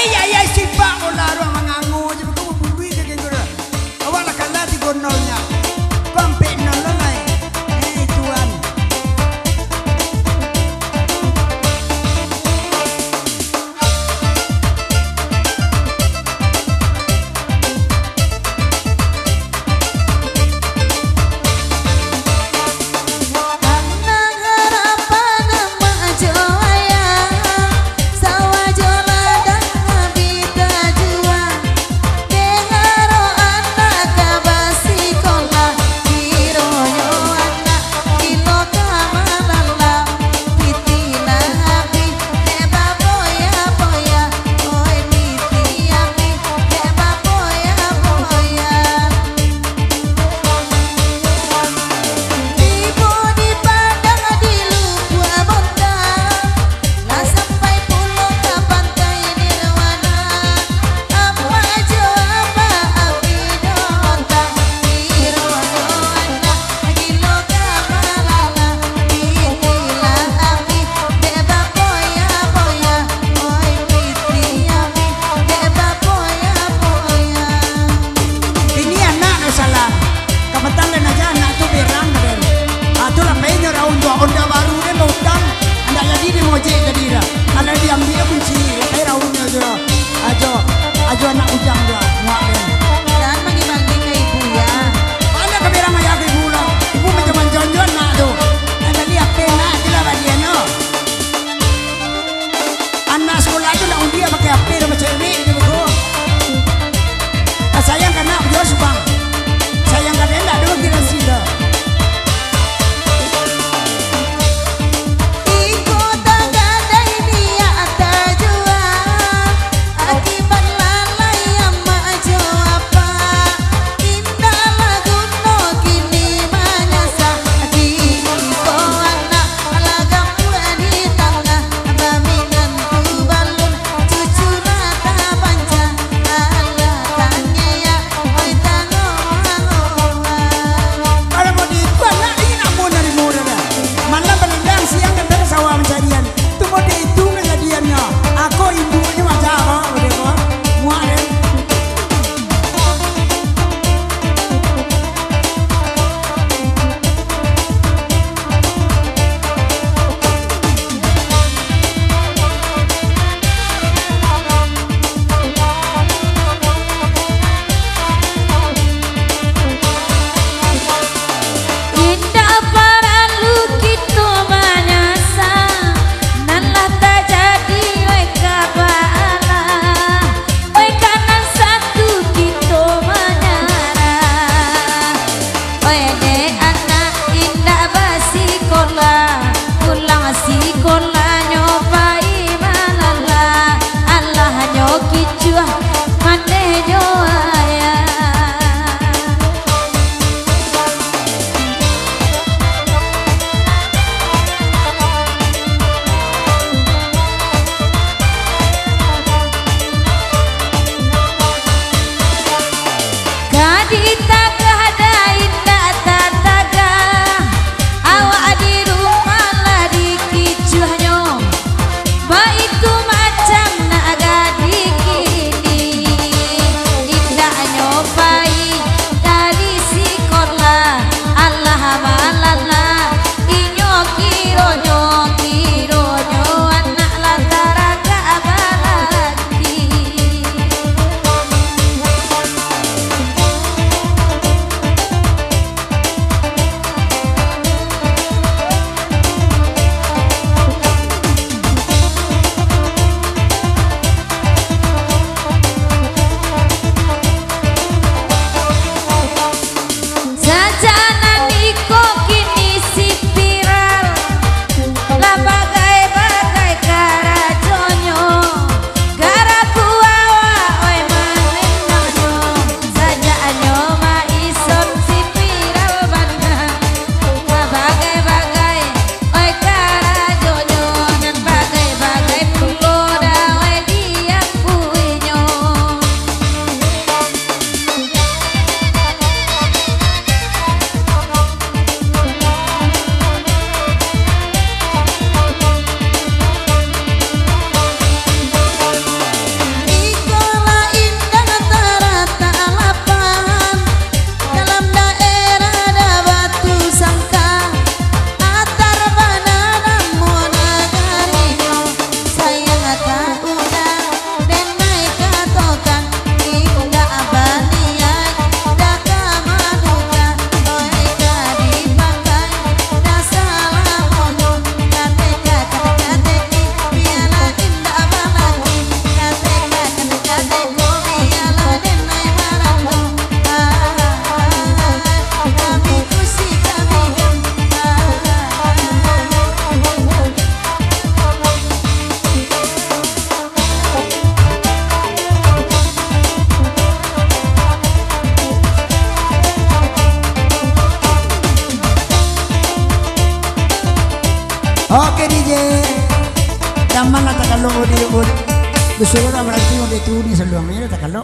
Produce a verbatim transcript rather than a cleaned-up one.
Iya, iya, sipak bola ruang mangango je, betul, bubui ke genggur. Awak lah kalah tigo nol nya. Pampek nol lah, lai. Eh, Tuan. Anak harapan mak jo ayah, sawah jo ladang bi tajuwa. Dek harok anak ka basikolah, kironyo anak gilo ka malala. Piti lah abih dek baboya-boya, oi, piti abih dek baboya-boya. Tibo di Padang di Lubuak Bontang, lah sampai pulo ka Pantai Nirwana. Amak jo abah abih dontang, kironyo anak gilo ka malala. Piti lah abih dek baboya-boya, oi, piti abih dek baboya-boya. Kini anak nan salah. Kapatang den aja anak tu berang ka den. Ah, tu lah painyo raun tu, Honda baru den bautang. Andak jadi den ngojek tadi dah. Alah diambiak kunci, lah pai raunnyo tu. Ajo, ajo anak bujang tu, muak den. Jan manggi-manggi ka ibu, ya. Mana ka berang ayah ka ibu lah. Ibu macam-macam jo anak tu. Nan tadi ape nak je lah balian tu. Anak sakolah tu nak undi pakai ape dah macam ni je beko. Ah, sayang ka anak jo subang. Sayang ka den dak ado lagi nasi dah. Iko tagadai niat tajuwa, akibat lalai Kalau di, di, di suruh lah berarti udah itu di seluang ni, tak kalau.